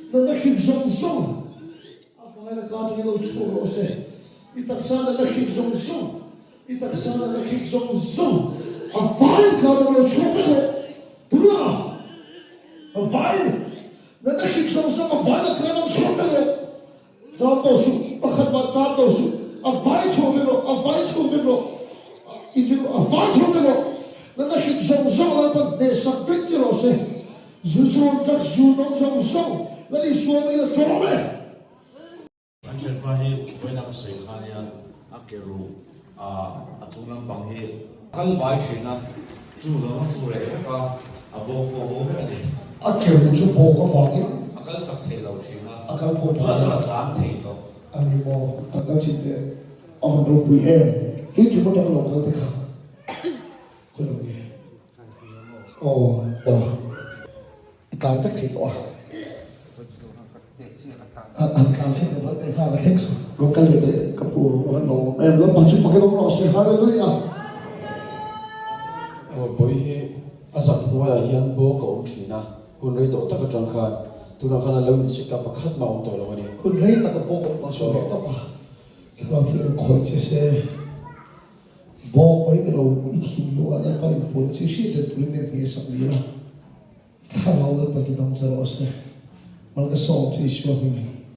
Natna hrik zawng zawng a fai laka atangin lo chhuak rawh se. I taksa natna hrik zawng zawng, i taksa natna hrik zawng zawng a fai laka atangin lo chhuak vek rawh. Tunah a fai natna hrik zawng zawng a fai laka lo chhuak vek rawh. Zam tawh suh, pakhat mah zam tawh suh, a vai chhuak vek rawh, a vai chhuak vek rawh, i ti rawh, a vai chhuak vek rawh, natna hrik zawng zawng Lalpan hnehsak vek che rawh se, zu zawn, drugs zu nawm zawng zawng Lal Isua mei la tlawm e. An thianpa hi vawiina ka sawi kha nia a ke ruh a chung lampang hi kal bai thin a, chu zawng a fu reh vek a, a bawk pawh a bo vek a ni. A ke ruh chu bawk avangin a kal chak thei lo thin a, a kal pawh tah chuan a tlan thei tawh. A ni maw? Kan kal chin teh a van ropui em? Tun chu hmun dang lo kal te kha khawi lo nge? Aw aw. I tlan vek thei tawh a. An tlan chhin ta deuh teh nghal a thleng sawn. Rawn kal leh teh ka pu a rawn lawm em Lalpa chu fakin awm rawh se Hallelujah. Aw pawi hi a zak hnuaiah hian bawk a awm thin a, hun rei tawh tak atang khan tunah khan a lo in check a pakhat mah a awm tawh lo a ni. Hun rei tak a bawk awm tawh chu leh tawp a, thlarau thil rawn khawih che se. Bawk mai ni lo i thinlungah Lalpa inpuan chi hriat reng turin nen hmeh sak ni ila. Thlarau Lalpa ti dam che rawh se. Mal ka sawm che Isua hmingin.